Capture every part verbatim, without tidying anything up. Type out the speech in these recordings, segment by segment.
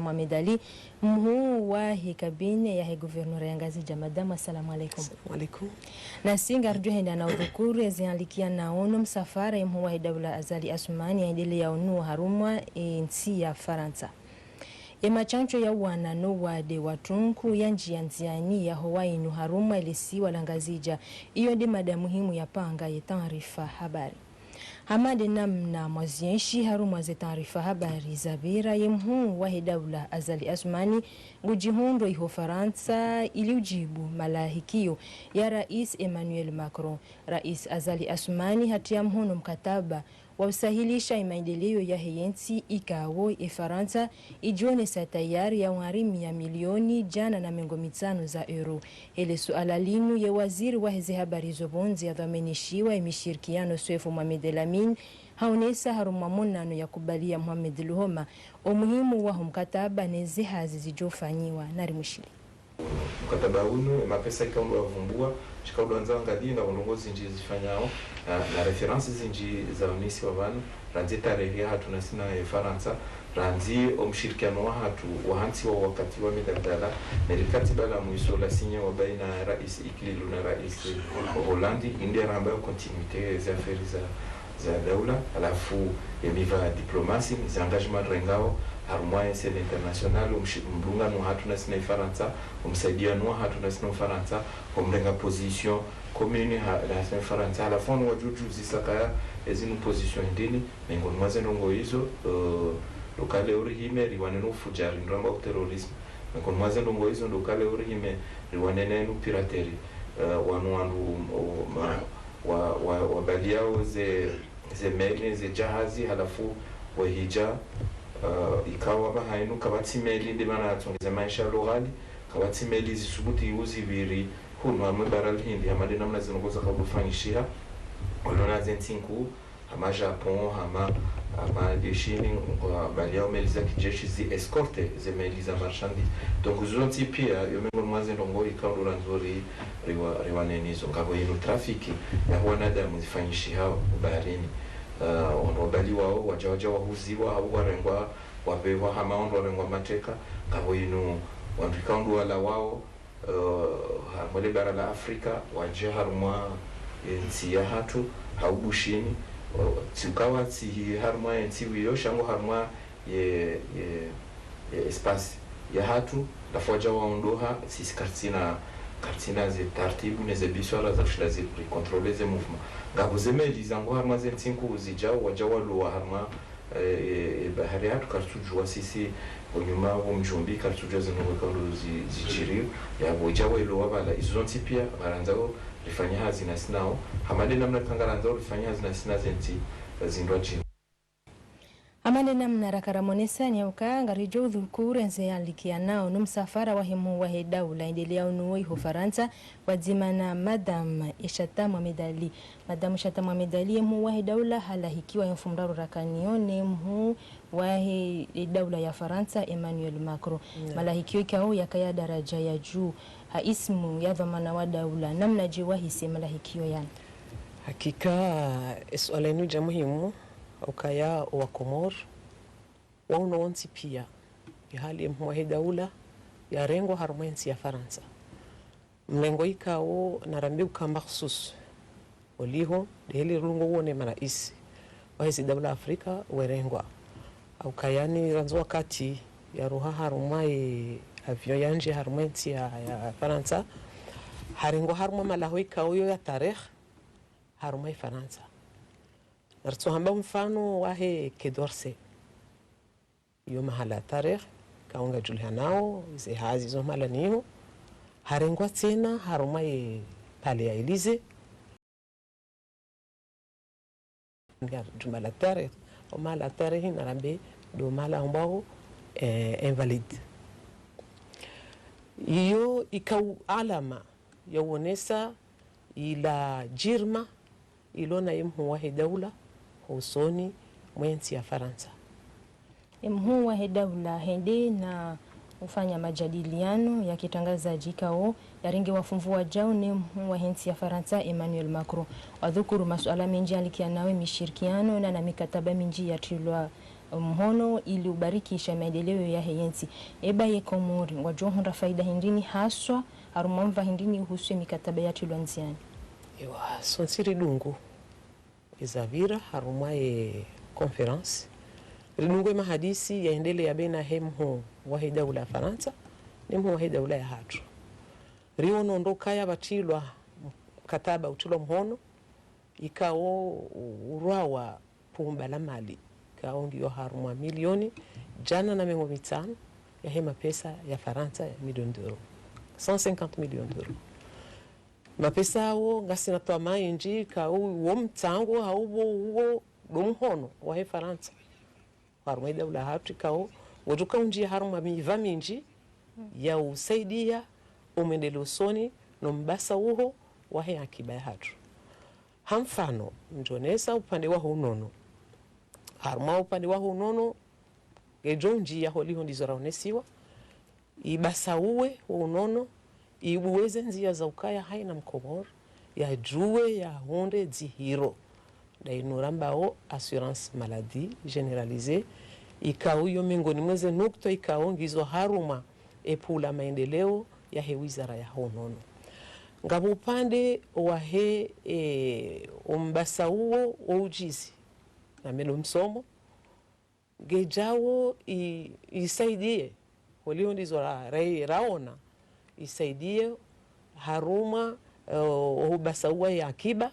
Mohamed Ali, mhuu wahe kabine yahe guvernora ya Ngazidja. Madame, assalamu alaikum. Assalamu alaikum. Nasi ngaridjo henda na udhukuru ezi anlikia na ono msafara ye mhuu wahe daula Azali Assoumani yaendelea unu harumwa ye ntsi ya Farantsa. Ye mashantsho ya uwana no wade wa tunku yandjiya ndziani yaho wa inu harumwa le siwa la Ngazidja. Iyo nde mada muhimu ya panga ye taarifa habari. Hama nde namna mwazienshi harumwa ze taarifa habari zapvira, ye mhuu wahe daula Azali Assoumani ngudjihundro iho Farantsa ili udjibu malahikio ya Rais Emmanuel Macron. Rais Azali Assoumani hatia mhono mkataba wa usahilisha ye maendeleo yahe yentsi ikao ye Farantsa idjionesa tayari ya ugharimia milioni djana na mengo mitsanu za euro. Hele suala linu ye waziri wahe ze habari zo pvondze yadhwaminishiwa ye mishirikiano Souef Mohamed El Amine haonesa harumwa monano ya kubalia Mohamed Luhoma omuhimu waho mkataba ne ze hazi zidjofanyiwa. Nari mwishiliye. Mkataba unu, ye mapesa ikao ndo wavumbua, shikao ndo wandza wangalie, ngapvo ndrongoo zindji zifanyao, na, na références zindji zaonesiwa pvanu, randzi tarehi yahatru nasi na ye Farantsa, randzi omshirikiano wahatru, wahantsiwa wakati wa midadala, ne likatiba la mwiso la sinyewa baina Rais Ikililou na Rais Hollande, inde ramba yo continuité ze affaires za, za daula, halafu ye miva ya diplomasi, ze engagement rengao, harumwa ye scène internationale, omshi-, omdungano hatru nasi na Farantsa, omsaidiano hatru nasi na Farantsa, omrenga position commune ha, nasi na Farantsa, halafu wanu wadjudjuzisa kaya ezinu position ndini, mengoni mwa ze ndrongoo izo, eh, ndo kale urihime riwane no ufudjari, ndo ramba o terrorisme. Mengoni mwa ze ndrongoo izo ndo kale urihime riwane nenu piraterie. Eh, wanu wandru, o, ma, wa, wa, wabaliao ze, ze meli, ze jahazi, halafu wahidja, eh, ikao pvaha inu kapvatsi meli, nde mana yatsongeza maesha yalo ghali, kapvatsi meli zisubutu uzipviri hunu harumwa bara la Hindi, hama nde namna ze ndrongoo zakao ndo fanyishiha, walona ze ntsi nkuu, hama Japon, hama, hama Chine, ngwabaliao meli za kijeshi zi escorte ze meli za marchandises. Donc, zontsi pia, yo mengoni mwa ze ndrongoo ikao ndo randzo ri, riwa, riwane nizo. Ngapvo inu trafiki ya wanadamu zifanyishihao baharini. Eh, wandru wabaliwao, wadja, wadja wahuziwa, hau warengwa, wapvehwa, hama wandru warengwa mateka. Ngapvo inu wandru ikao ndo walawao, eh, harumwa le bara la Afrika, wadja harumwa, eh, ntsi yahatru, hau Bushini, eh, tsi ukawa tsi harumwa ye ntsi wiyo, sha ngo harumwa ye, ye, ye espace yahatru, halafu wadja waondoha, sisi karitsina, karitsina ze taratibu ne ze biswara za kushinda zi, ri contrôler ze mouvement. Ngapvo ze meli zangu harumwa ze ntsi nkuu zidjao, wadja walowa harumwa eh, eh, bahari yahatru karitsudjua sisi, onyuma wo mdjumbi karitsudjua zinu ikao ndo zi, zidjiriyo, yapvo idja wailowa pvala, izo zontsi pia, ngarandzao rifanye hazi nasi nao, hama nde namna ikao ngarandzao rifanye hazi nasi na ze ntsi, eh, zindru djini. Hama nde namna raka ramonesa ni uka ngaridjo udhukuru eze yalikia nao no msafara wahe mhuu wahe daula endelea unu wo iho Farantsa, pvwadzima na Madame Echata Mohamed Ali. Madame Echata Mohamed Ali, ye mhuu wahe daula halahikiwa ye mfumoraru rakaniyo ne mhuu wahe daula ya Farantsa, Emmanuel Macron. Naam. Malahikio ikao yakaya daraja ya juu. Ha ismu ya dhwamana wa daula, namnadje wahisi malahikio yanu? Hakika, esuala inu dja muhimu, ukaya wa Komori, wauno wontsi pia, ye hali ye mhuu wahe daula yarengwa harumwa ye ntsi ya Farantsa. Mrengo ikao narambe uka makhsus, oliho, nde hele rilungo wone marais wahe zi daula Afrika werengwa. Hau kayani randzi wakati yaruha harumwa ye avion yandje harumwa ye ntsi ya, ya Farantsa, harengwa harumwa malaho ikao yo ya tarehi harumwa ye Farantsa. Naritso hamba mfano wahe Quai d'Orsay. Iyo mahala ya tarehi, ikao ngadjulihanao, ze hazi zo mahala niho. Harengwa tsena harumwa ye Palais ya Élysée. Nga jumba la tarehi, o mahala ya tarehi narambe ndo mahala ambao, eh, Invalides. Iyo ikao alama ya uonesa ila jirma ilo na ye mhuu wahe daula hosoni mwe ntsi ya Farantsa. Ye mhuu wahe daula hende na ufanya majadiliano ya kitrangazadji ikao yarenge wafumvu wadjao ne mhuu wahe ntsi ya Farantsa, Emmanuel Macron. Wadhukuru masuala mendji yalikia nao ye mishirikiano na, na mikataba mindji yatrilwa mhono ili ubarikisha maendeleo yahe yentsi. Eba ye Komori ngwadjo hundra faida hindrini haswa, harumwa mva hindrini uhusu ye mikataba yatrilwa ndziani? Ewa, sontsi ridungu ezapvira harumwa ye conférence. Ridungu ye mahadisi yaendelea baina he mhuu wahe daula ya Farantsa ne mhuu wahe daula yahatru. Riono ndo ukaya pvatrilwa mkataba utrilwa mhono, ikao u-, urwawa pumba la mali, ikao ngiyo harumwa milioni djana na mengo mitsanu yahe mapesa ya Farantsa, ya millions d'euros. Cent cinquante millions d'euros. Mapesa awo ngasina twama indji, ikao wo mtsango hau wo, wo ndo mhono wahe Farantsa harumwa ye daula yahatru, ikao ngodjo uka undjia harumwa miva mindji ya usaidia o mwendeleo usoni no mbasauho wahe ankiba yahatru. Ha mfano, ndjonesa upande waho unono. Harumwa upande waho unono, ngedjo undjia holiho ndizo raonesiwa, ibasauwe wo unono, ibuwe ze ndzia za ukaya haina Mkomori yadjuwe yahundre dzihiro. Nda inu rambao assurance maladie généralisée, ikao iyo mengoni mwa ze nukta ikao ngizo harumwa e plan la maendeleo yahe wizara yaho unono. Ngapvo upande wahe, e, o mbasauwo wo ujuzi na melo msomo, ngedjao i-, isaidie, holiho ndizo ra-, ra-, raona, isaidie harumwa, eh, o ubasauwa ye ankiba,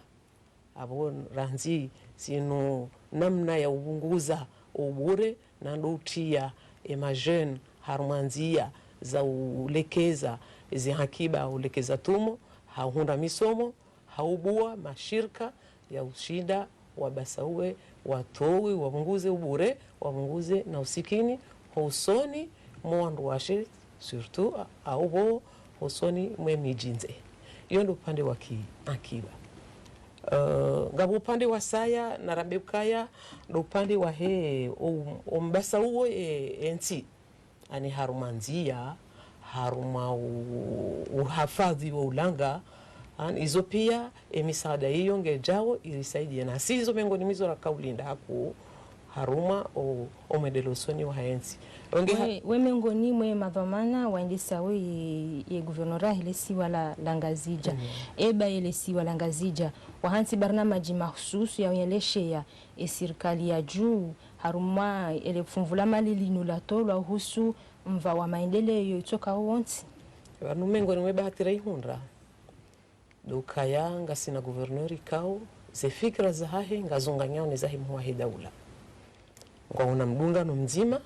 apvo randzi zinu namna ya upvunguza ubure, na ndo utria e ma jeunes harumwa ndzia za ulekeza ze ankiba, ulekeza tumo, ha uhundra misomo, ha ubuwa mashirika ya ushinda wabasauwe, watowe, wapvunguze ubure, wapvunguze na usikini, ho usoni mwa wandru washe, surtout, a-, au pvo ho usoni mwe midji nze. Iyo ndo upande wa ki ankiba. Eh, ngapvo upande wa saya, na rambe ukaya, ndo upande wahe, o, o mbasauwo e, e ntsi. Ani harumwa ndzia, harumwa u-, uhafadhi wa ulanga, ani izo pia, e misaada iyo ngedjao irisaidie. Na si izo mengoni mwa izo raka ulinda haku harumwa o, o mwendeleo usoni wahe ntsi. Onge ha- We, we mengoni mwe madhwamana waendesao ye, ye gouvernorat hele siwa la, la Ngazidja. Mm. Eba yele siwa la Ngazidja, wahantsi barnamaji mahususu ya unyelesheya e sirikali ya juu, harumwa ele fumvu la mali linu latolwa uhusu mva wa maendeleo itsoka wontsi. Pvanu mengoni mwe bahati raihundra, ndo ukaya ngasina gouverneur ikao, ze fikira zahahe ngazunganyao ne zahe mhuu wahe daula. Ngwaona mdungano mdzima,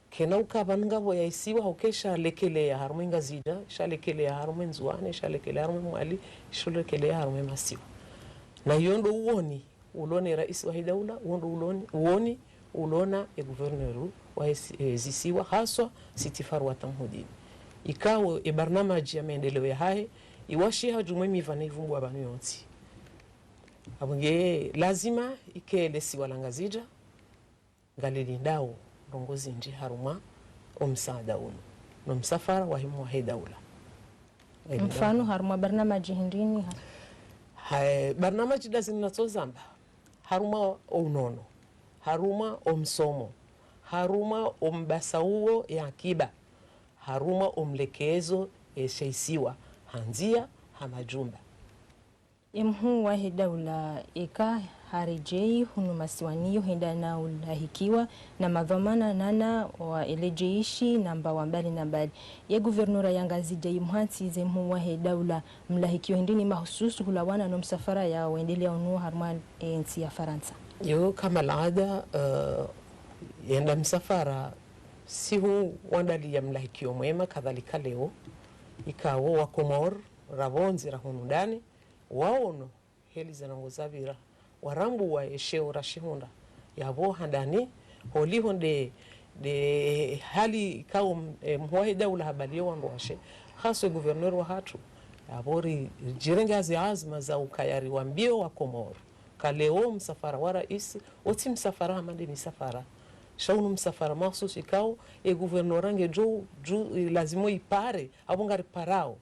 kena uka pvanu ngapvo ya isiwa hauka sha lekelea harumwa Ngazidja, sha lekelea harumwa Ndzuwani, sha lekelea harumwa Mwali, sha lekelea harumwa masiwa. Na iyo ndo uoni ulona e raisi wahe daula, uwo ndo uloni, uoni ulona e gouverneur wahe si-, e zisiwa, haswa Sitti Farwata Mhudini. Ikao e barnamaji ya maendeleo yahahe, iwashiha djumwa e miva na ivumbuwa pvanu yontsi. Apvo nge lazima ike le siwa la Ngazidja ngalilindao ndrongoo zindji harumwa o msaada unu, no msafara wahe mhuu wahe daula. Mfano, harumwa barnamaji hindrini ha? Hae, barnamaji ndazinu natsozamba, harumwa o unono, harumwa o msomo, harumwa o mbasauwo ye ankiba, harumwa o mlekezo e she isiwa, ha ndzia, ha majumba. E mhuu wahe daula eka haredjei hunu masiwani yo hwenda na ulahikiwa na madhwamana nana wa ele jeshi na mbawa mbali na mbali. Ye guvernora ya Ngazidja imhantsi ze mhuu wahe daula mlahikio hindrini mahususu hulawana no msafara ya wendelea unu harumwa e ntsi ya Farantsa? Yo, kama laada, eh, yenda msafara, si hu wandaliya mlahikio mwema, kadhalika leo, ikao wa Komori, ra pvondze ra hunu ndani, waono heli ze ndrongoo zapvira, warambuwa e sheo rashihundra, yapvo handani, holiho nde, nde hali ikao m-, e, mhuu wahe daula habaliyo wandru washe, haswa e gouverneur wahatru, yapvo ri, ridjirenge hazi azma za ukaya riwambiyo wa Komori, ka leo msafara wa raisi, wotsi msafara hama nde misafara. Sha unu msafara mahususu ikao, e gouvernora ngedjo, dju, e, lazima ipare, apvo ngariparao.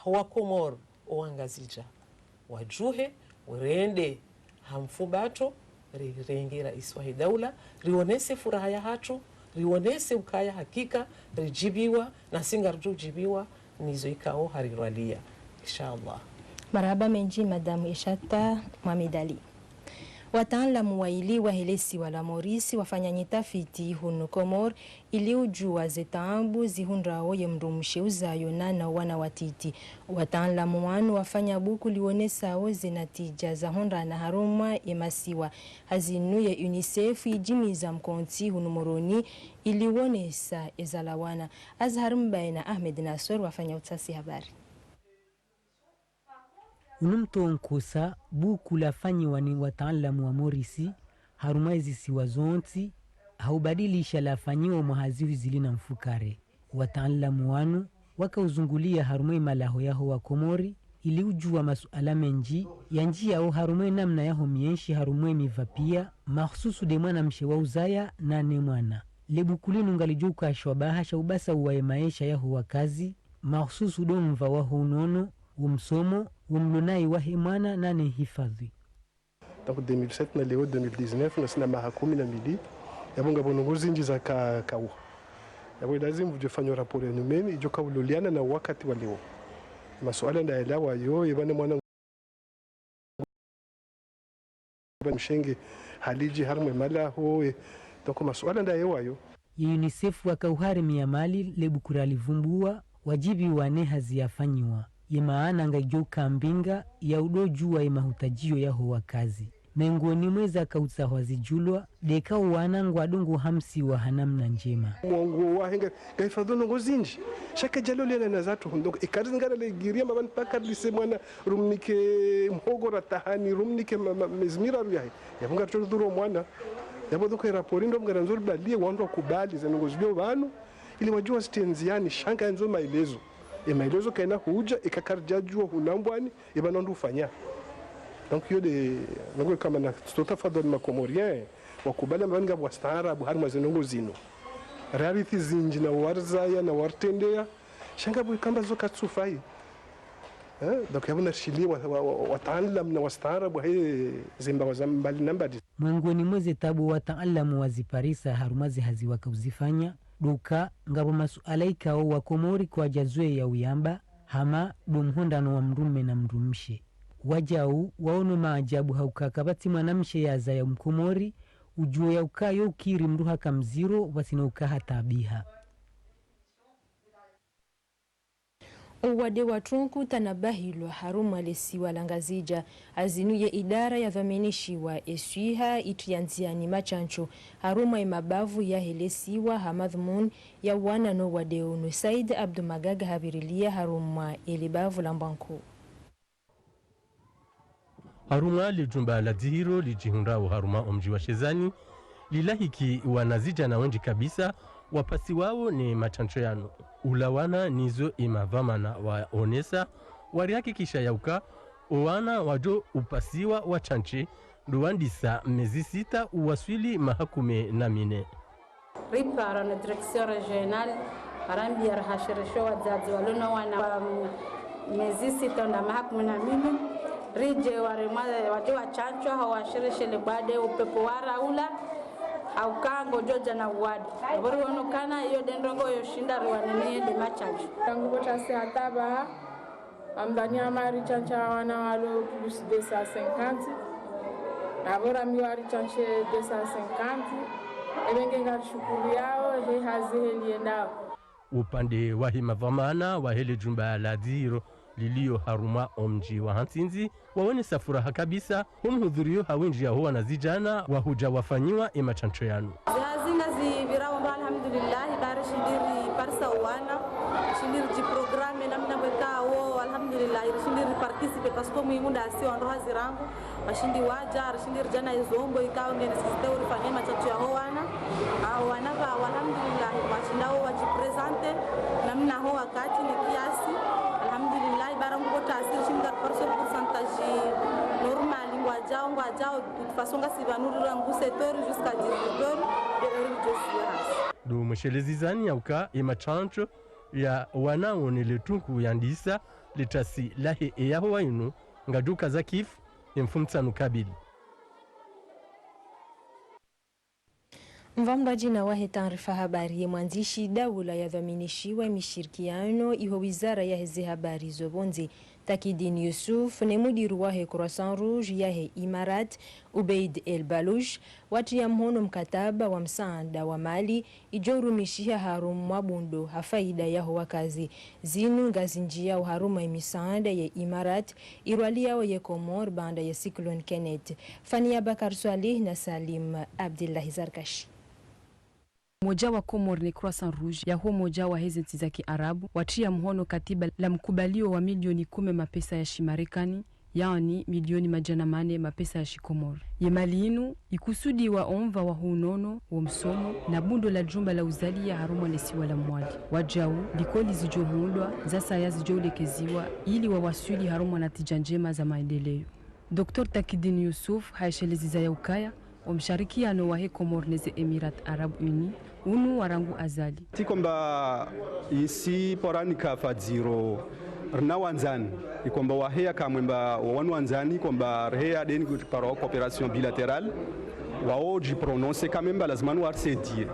Wa Komori, o wa Ngazidja, wadjuhe, urende ha mfumbato, Rirenge raisi wahe daula, rionese furaha yahatru, rionese ukaya hakika ridjibiwa, na si ngaridjo djibiwa nizo ikao harirwalia. Inshallah. Marahaba mendji, Madame Ishata Mohamed Ali. Wataanlamu waili wahe lesiwa la Maurice wafanya nyitafiti hunu Komori ili udjua ze taabu zihundrao ye mdrumshe uzayo nana wana watiti. Wataanlamu wanu wafanya buku lionesao ze natija zahundrana harumwa ye masiwa. Hazi inu ye UNICEF idjimiza mkontsi hunu Moroni ili wonesa ezalawana. Azhar Mbaye na Ahmed Nassor wafanya utafiti habari. Unu mtrongo nkusa buku lafanyiwa ni wataanlamu wa Maurice harumwa ezisiwa zontsi, ha ubadilisha lafanyiwa mwaha zihwi zili na mfukare. Wataanlamu wanu waka uzungulia harumwa emalaho yaho wa Komori ili udjua masuala mendji yandjiao harumwa enamna yaho mienshi harumwa emiva pia, mahususu nde mwanamshe wa uzaya nane mwana. Le buku linu ngalidjo ukashwa baha sha ubasa uwa emaesha yaho wakazi, mahususu ndo mva waho unono, wo msomo, wo mlonai wahe mwana nane hifadhwi. Donc deux mille sept na leo deux mille dix-neuf, ngasina maha kumi na mili. Yapvo ngapvo ndrongoo zindji zaka, kauha. Yapvo ilazimu pvudjo fanywa rapport ya nyumeni, idjo kauloliana na wakati wa leo. Masuala ndayelawayo, yepvane mwana mshenge halidji harumwa emalaho, eh. Donc masuala ndayewayo. Ye UNICEF waka uharimia mali le buku ralivumbua, wadjibiwa ne hazi yafanyiwa. Ye maana ngaidjo uka mbinga ya udodjua ye mahutajio yaho wakazi. Mengoni mwa eza kautsahwa zidjulwa, ndeka owana ngwadungu hamsiwa ha namna ndjema. Mwongo wahe nga, ngahifadhwi ndrongoo zindji. Sha kadjalolelana zatru, donc, ikari zingara legiria mabani paka lise mwana rumnike mhogo ratahani, rumnike ma, ma, mezi miraru yahe. Yapvo ngaridjo dhuru mwana. Yapvo donc, erapori ndo mngarandzo ribalie, wandru wakubali, ze ndrongoo zilio pvanu, ili wadjua zitrendziani, sha ngandzo maelezo. Emaelezo kayina hudja, eka karidjadjua huna mbwani, epvanu ndo ufanya. Donc, iyo nde, ndrongoo kama na, tutafadhali ma Comoriens, wakubali amba ngapvo wastaarabu harumwa ze ndrongoo zinu. Rarithi zindji na warizaya na waritrendea, sha ngapvo ikamba zo katsufai. Eh, donc yapvo narishiliye wa, wa, wa, wataanlamu na wastaarabu he zembawa za mbali na mbali. Mwengoni mwa ze taabu wataanlamu waziparisa harumwa ze hazi waka uzifanya, ndo uka ngapvo masuala ikao wa Komori kwadjazwea uyamba, hama ndo mhondrano wa mdrume na mdrumshe. Wadjau waono maajabu ha uka kapvatsi mwanamshe yazaya Mkomori, udjuo ya uka yo ukiri mdru haka mziro, pvwatsina uka hataabiha. Uwade wa trunku utanabahilwa harumwa lesiwa la Ngazidja. Hazi inu ye idara yadhwaminishiwa eswiha itriya ndziani matsantso harumwa emabavu yahe lesiwa ha madhumuni ya uwana no uwade unu. Said Abdu Magaga hapvirilia harumwa ele bavu la Mbwankuu. Harumwa le djumba la dzihiro lidjihundrao harumwa omdji wa Shezani, lilahiki wanazidjana wendji kabisa wapasiwao ne matsantso yanu. Ulawana nizo emadhwamana waonesa, warihakikisha ya uka owana wadjo upasiwa watsantsi ndo wandisa mezi sita uwaswili maha kume na mine. Ripara na direction régionale, arambia rahashirisho wadzadze walo no wana wa, mm, mezi sita nda maha kume na mine. Ridje waremwa, wadje watsantswa, hawashirishe le bwade upepvo waraula, hauka ngodjo dja na uwade. Apvo riono ukana iyo nde ndrongoo yo shinda riwaniniye nde matsantso. Rangu pvo tasi hata pvaha, amdani ama ritsantsa wana walo plus deux cent cinquante. Na pvo rambiwa ritsantse deux cent cinquante. Ebe nge ngarishukuriao he hazi heli yendao. Upande wahe madhwamana wahe le djumba la dzihiro lilio harumwa omdji wa Hantsindzi, waonesa furaha kabisa ho mhudhurio ha wendji yaho wanazidjana wahudja wafanyiwa ematsantso yanu. Zihazi ngazipvirao mba alhamdulillahi, ba rishindi riparisa owana, rishindi ridjiprogramme namna pvwekao, alhamdulillahi, rishindi riparticipe, parce que muhimu ndasi wandru hazi rangu, washindi wadja, rishindi ridja na ezombo ikao nge nécessité urifanye matsantso yaho wana. Awo wana pvao, alhamdulillahi, washindao wadjiprésente namna ho wakati ne kiasi. Alhamdulillahi, ba rangu pvo tasi rishindi ngariparisa pourcentage normal, ngwadjao, ngwadjao, de toute façon ngasi pvanu rangu sept heures jusqu'à dix-huit heures, nde heure idjo ziya hasi. Ndo mweshelezi zani ya uka ematsantso ya wana wo ne le trunku yandisa, le tasi lahe eyaho wa inu, ngadjo uka zakifu emfumtsanu kabili. Mvambaji na wahe taarifa habari, ye mwandzishi daula yadhwaminishiwa mishirikiano iho wizara yaheze habari zo pvondze, Takidine Youssouf, ne mudiri wahe Croissant Rouge yahe Imarat, Ubeid El Balouch, watriya mhono mkataba wa msaanda wa mali idjo urumishiha harumwa bundo ha faida yaho wakazi. Zinu ngazindjiyao harumwa ye misaanda ye Imarat irwaliyao ye Komori baanda ye Cyclone Kenneth. Fania Bakar Swalih na Salim Abdillahi Zarkashi. Umoja wa Komori ne Croissant Rouge yaho umoja waheze ntsi za kiarabu watriya mhono katiba la mkubalio wa milioni kume mapesa ya shimarekani, yaani milioni madjana mane mapesa ya shikomori. Ye mali inu ikusudiwa omva wa hunono wo msomo na bundo la jumba la uzaliya harumwa le siwa la Mwali. Wajau likoli zidjo hundrwa, za saya zidjo ulekeziwa ili wawaswili harumwa natija ndjema za maendeleo. Docteur Takidine Youssouf hayishelezeza ya ukaya, omsharikiano wahe Komori neze Emirats Arabes Unis unu wa rangu azali. Tsi komba isi porani ka fadziro rina wandzani, ikomba waheya kamwemba wa wanu wandzani, ikomba riheya deni kuti paro coopération bilatérale, wao dji prononcer kamwemba lazima nu warisaidiye.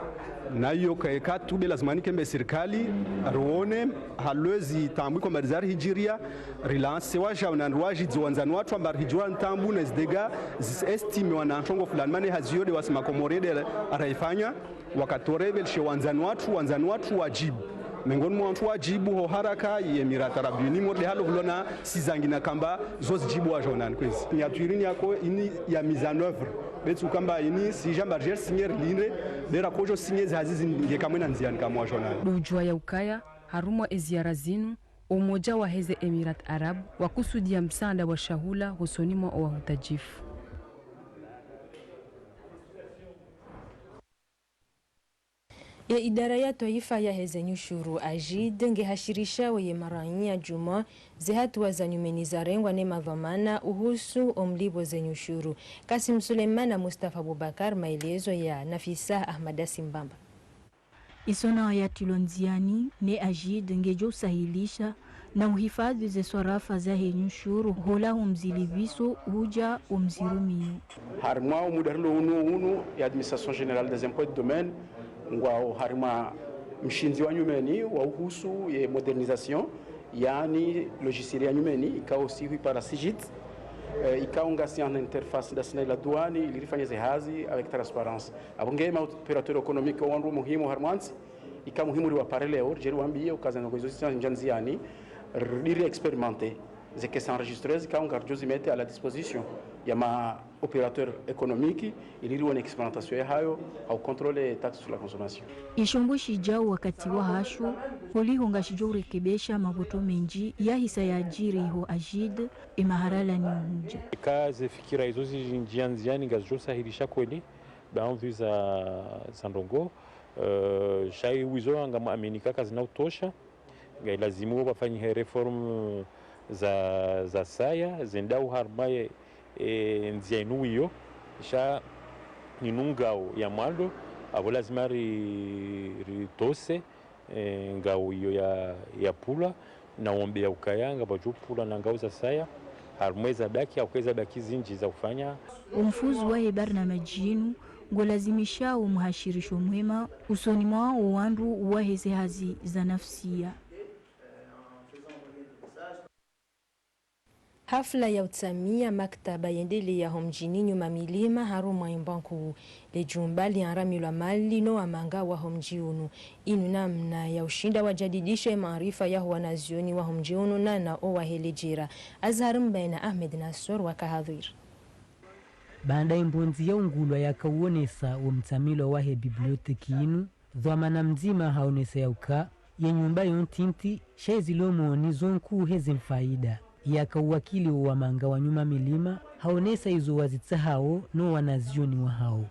Na iyo ka eka tu be lazima ni kembe sirikali, rione halwezi tambu ikomba rizari hidjiriya, rilanse wajau na riwajidzo wandzani watru amba rihidjua ntambu na zidega zis estimé wana ntrongo fulani, mana hazi yo de wasi makomori de araifanya, wakati wo revelishe wandzani watru, wandzani watru wajibu. Mengoni mwa wantru wajibu ho haraka, ye Emirats Arabes Unis, mori de halo hulona sizangi na kamba zo zijibu wajau nani kwezi. Ni atwirini yako ini ya mise en œuvre. Betsu kamba ini, si jamba rijer signer lindre, bera kodjo signer zi hazi zinge kamwe na ndziani kamwe wajau nani. Dujua ya ukaya, harumwa eziara zinu, umoja waheze Emirats Arabes wakusudiya msaanda wa shahula hosoni mwa owahutajifu. Ye idara ya twaifa yaheze nyushuru, AGID, nge hashirishao ye maraiya djumwa ze hatuwa za nyumeni zarengwa ne madhwamana uhusu omlipvo ze nyushuru. Kasim Suleiman na Mustafa Abubakar, maelezo ya Nafisa Ahmada Simbamba. Isona yatrilwa ndziani ne AGID ngedjo usahilisha na uhifadhwi ze swarafa zahe nyushuru, hula ho mzilipviso hudja ho mzirumiyo. Harimwa omuda rilo unu, unu ya Administration Générale des Impôts et Domaines, ngwao harimwa mshindzi wa nyumeni wa uhusu ye modernisation, yaani logiciel ya nyumeni, ikao si hwipara CIGIT, eh, ikao ngasi en interface ndasi na ila douane, ili rifanye ze hazi avec transparence. Apvo nge ma opérateurs économiques wandru muhimu harimwa ntsi, ika muhimu riwapare leo, ridje riwambiye uka ze ndrongoo izo zitsandja ndziani, ridiri expérimenter ze caisses enregistreuses, ikao ngaridjo zimettre à la disposition ya ma opérateurs économiques, ili riwone expérimentation yahayo, au contrôle taxe sur la consommation. Ishombo shidjao wakati wahasho, holiho ngashidjo urekebesha mapoto mendji yahisa yadjiri ho AGID, emaharalani uhudja. Eka ze fikira izo zindjia ndziani ngazidjo sahilisha kweli, baadhwi za, za ndrongoo, eh, sha izo ngamwamini ka kazina utosha, ngailazimu wafanyihe réforme za, za saya, zendao harumwa ye, e, ndzia inu wiyo, sha inu ngao ya mwando, apvo lazima ri, ritose, e, ngao iyo ya, ya pulwa, na wombe ya ukaya ngapvadjo pulwa na ngao za saya, harumwa eza baki, hauka eza baki zindji za ufanya. Omfuzu wahe barnamaji inu, ngolazimishao muhashirisho mwema, usoni mwa owandru waheze hazi za nafsia. Hafla ya utsamia maktaba yendeleya ho mdjini Nyumamirima harumwa Imbankuu. Le jumba lianramilwa mali no wamanga waho mdji unu. Inu namna ya ushinda wajadidishe maarifa yaho wanazioni waho mdji unu nana owahe ledjera. Azhar Mbaye na Ahmed Nassor waka hadhwir. Baanda imbondzi ya ungulwa yaka uonesa wo mtsamilwa wahe bibliothèque inu, dhwamana mdzima haonesa ya uka ye nyumba yo ntiti, sha ezilomoni zo nkuu heze mfaida. Yaka uwakili wo wamanga wa Nyumamirima, haonesa izo wazitsahao no wanazioni wahao.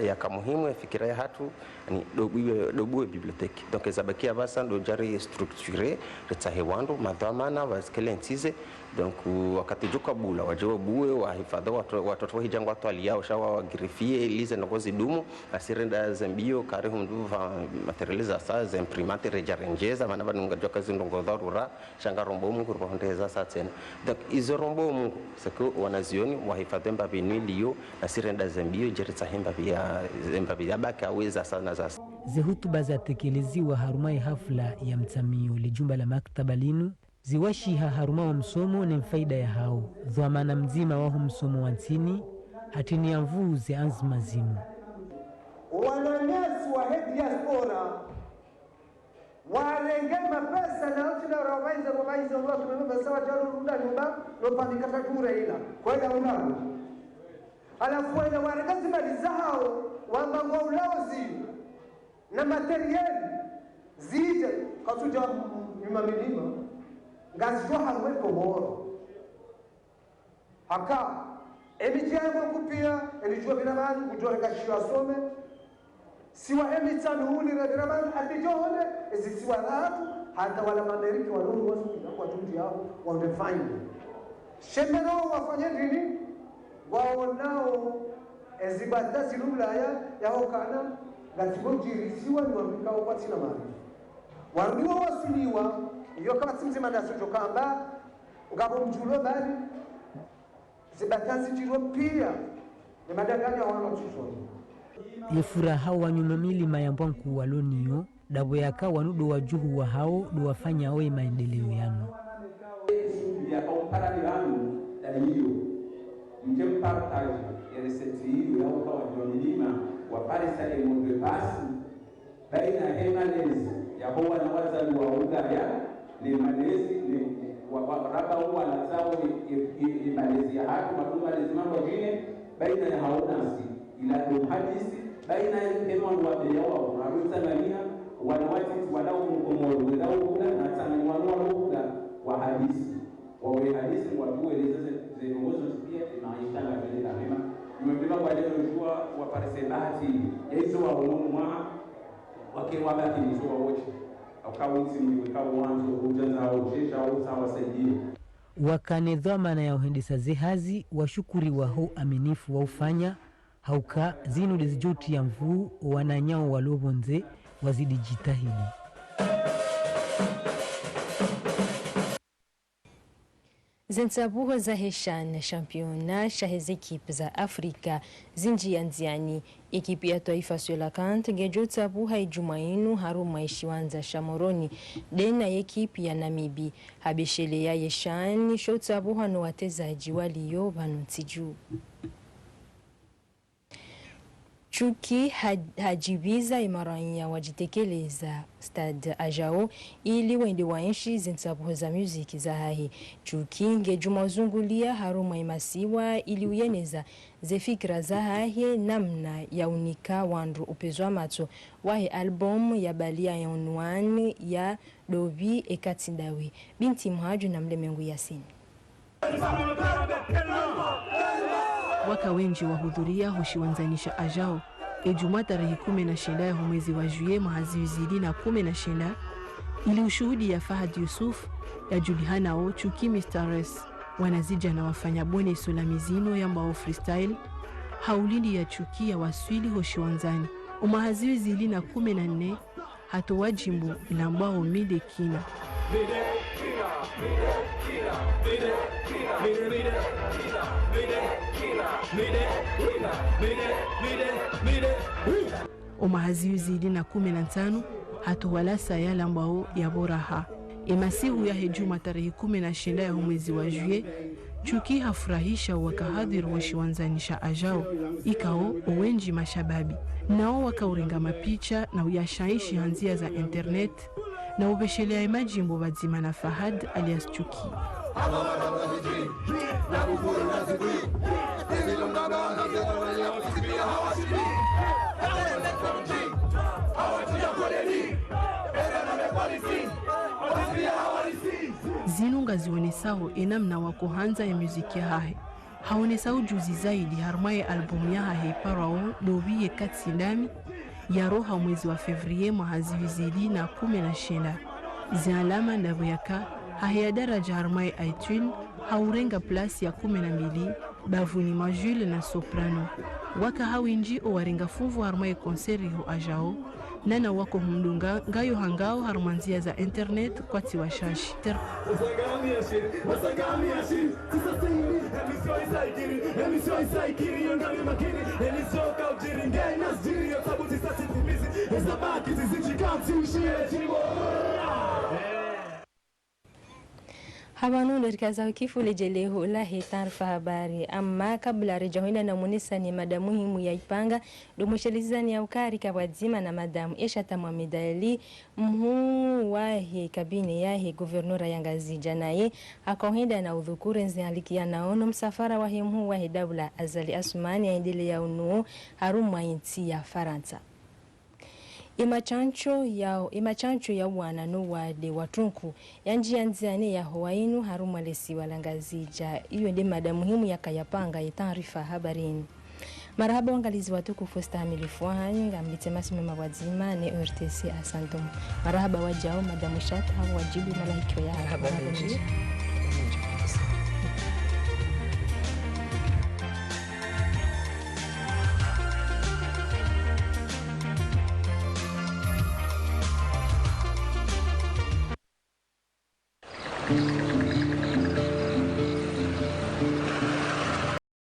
Yaka muhimu ye fikira yahatru ni dobuwe, dobuwe bibliothèque. Donc, ezabakia pvasa ndo djari structuré, ritsahe wandru, madhwamana, wazikele ntsize. Donc, wakati djo kabula, wadje wabuwe, wahifadhwi, watoto, watoto wahidja ngwatwaliyao, sha wa, wagriffié, ili ze ndrongoo zidumu, nasi renda ze mbio, kari hundru pva matériel za saya, ze imprimante redja rendjeza, mana pvanu ngadjoka ze ndrongoo dharura, sha ngarombo Mungu, ripvahundre za saya tsena. Donc, izo rombo Mungu, c'est que wanazioni, wahifadhwi mbapvi inu iliyo, nasi renda ze mbio, dje ritsahe mbapvi ya Zemba bila baki aweza sana sasa. Ze hutuba zatekeleziwa harumwa ye hafla ya mtsamio le jumba la maktaba linu, ziwashiha harumwa wa msomo ne mfaida ya hawo. Dhwamana mdzima wa ho msomo wa ntsini, hatini ya mvuu ze anzima zinu. Wananyasi wa he diaspora, warenge mapesa na utsina ura waiza, waiza, ura tumeme pesa wa jaru runda nyumba, no pamika tature ila. Kwenda unako. Halafu wenda warenge zimali zahawo, wamba ngwa ulaozi, na matériel, zije, katsuja nyuma milima, ngazidjo harumwa ye Komoro. Haka, emidji ya mwengu pia, elidjuwa bila mali, udjo reka shiyo asome. Siwa emitsanu uli re bila mali, atidjo hone, ezi siwa ratu, hata wala mameriki, wala ulu wasu, kina kwa tundi yaho, wa unde fine. Shemero wafanye ndini, waonao, ezi bata zinu Ulaya, yaho kana, ngatibo djiri siwa ni wamika wa kwatsina mali. Waruwa wasuniwa, iyo kapvatsi mdzima ndasudjo kamba, ngapvo mdjulo bali, zibata zidjiro pia, ne madanganya wano tsuzoni. Ye furaha wa nyuma milima ya mbwa nkuu walo niyo, ndapvo yaka wanu ndo wadjuhu wa hawo, ndo wafanyao ye maendeleo yanu. Shughuli ya kampara ni wanu, nda iyo. Mdje mpartage, ye recette iyo, ya uka wa nyuma milima, wa parisa ye mode passe, baina he malezi yaho wana wazalwa Ulaya, ne malezi, ne, wa, wa, raba wana zawo, ye, ye, ye, ye malezi yahatru, matu malezi mambo jine, baina yahawo nasi, ila ndo hadisi, baina ye hema wa beya wa, harutsa naniha, wana watiti, wana umukomoro, wela uhula, na tsangani wanu wa uhula, wa hadisi. Wawe hadisi ngwatueleza ze, ze ndrongoo zontsi pia, ye maisha ngayendela mema. Nyuma milima kwa leo jua, wa parisa bahati, ya izo wa unono mwa, wake wabaki nizo wa wote. Au kawitsi mwenye kawandzo, ujanza au shesha, au sawa saidie. Wakane dhwamana ya uhendesa ze hazi, washukuriwa ho aminifu wa ufanya, hauka zinu ndezidjo tiya mvuu, wananyao walo pvondze, wazidi jitahidi. Ze ntsabuho za he CHAN, championnat sha he ze ekipe za Afrika, zindjiya ndziani. Ekipe ya twaifa Cœlacanthes ngedjo tsabuha idjumwa inu harumwa ishiwandza sha Moroni, ndena ye ekipe ya Namibie. Ha besheleya ye CHAN, sho tsabuha no watezadji waliyo pvanu ntsi dju. Chuki ha-, hadjibiza ye maranya wadjitekeleza Stade Ajao ili wende waenshi ze ntsabuho za muziki zahahe. Chuki ngedjuma uzunguliya harumwa ye masiwa ili uyeneza ze fikira zahahe namna ya unika wandru upvezo wa matso wahe album ya baliya ya unwani ya Dobi Ekatsi Ndawe. Binti Mhadju na Mlemengu Yasin. Waka wendji wahudhuriya ho shiwandzani sha Ajao, edjumwa tarehi kume na shenda yaho mwezi wa juillet mwaha zihwi zili na kume na shenda, ili ushuhudiya Fahad Yusuf, yadjulihanao Chuki Mister Rest, wanazidjana wafanya bone iso la mizino yambwao freestyle, ha ulindi ya Chuki yawaswili ho shiwandzani. Omwaha zihwi zili na kume na nne, hatowa djimbo lambwao Midekina. Omwaha zihwi zili na kume na ntsanu, hatowa lasaya lambwao Yaboraha. Emasihu yahe djumwa tarehi kume na shenda yaho mwezi wa juillet, Chuki hafurahisha owaka hadhwiri wo shiwandzani sha Ajao, ikao owendji mashababi. Nao waka urenga mapicha na uyashaishi ha ndziya za internet, na upvesheleya emadjimbo pvadzima na Fahad alias Chuki. Zinu ngazionesao enamna wakohandza ye muziki yahahe. Haonesa ujuzi zaidi harumwa ye album yahahe iparwao Dobi Ekatsi Ndami, yaroha mwezi wa février mwaha zihwi zili na kume na shenda. Zialama ndapvo yaka, haheya daraja harumwa ye iTunes, haurenga place ya kume na mbili, bavuni mwa Jules na Soprano. Waka hawindji owarenga funvu harumwa ye concert iho Ajao, Nana wako humdunga, ngayo hangao harumwa ndzia za internet kwatsi washashi. Ter- Hapvanu ndo rikaza ukifu ledjeleho lahe taarifa habari. Amma kabla redja hwenda na mwonesani mada muhimu ya ipanga, ndo mweshelezani ya ukaya rika pvwadzima na madamu Eshata Mohamed Ali, mhuu wahe kabine yahe guvernora ya Ngazidja, naye haka hwenda na udhukuru nze alikiana ono msafara wahe mhuu wahe daula Azali Assoumani yaendelea unuo harumwa intsi ya Farantsa. Imashansho ya, imashansho ya wana no wade wa trunku yandjiya ndziani yaho wainu harumwa lesiwa la Ngazidja. Iyo nde mada muhimu yakaya panga ye taarifa habari inu. Marahaba wangalizi watukufu, ustahamilifu wahanyu, ngambitse masiku mema pvwadzima ne O R T C, asantum. Marahaba wadjau, madamu Shata, wajibu malahikio ya. Marahaba mendji.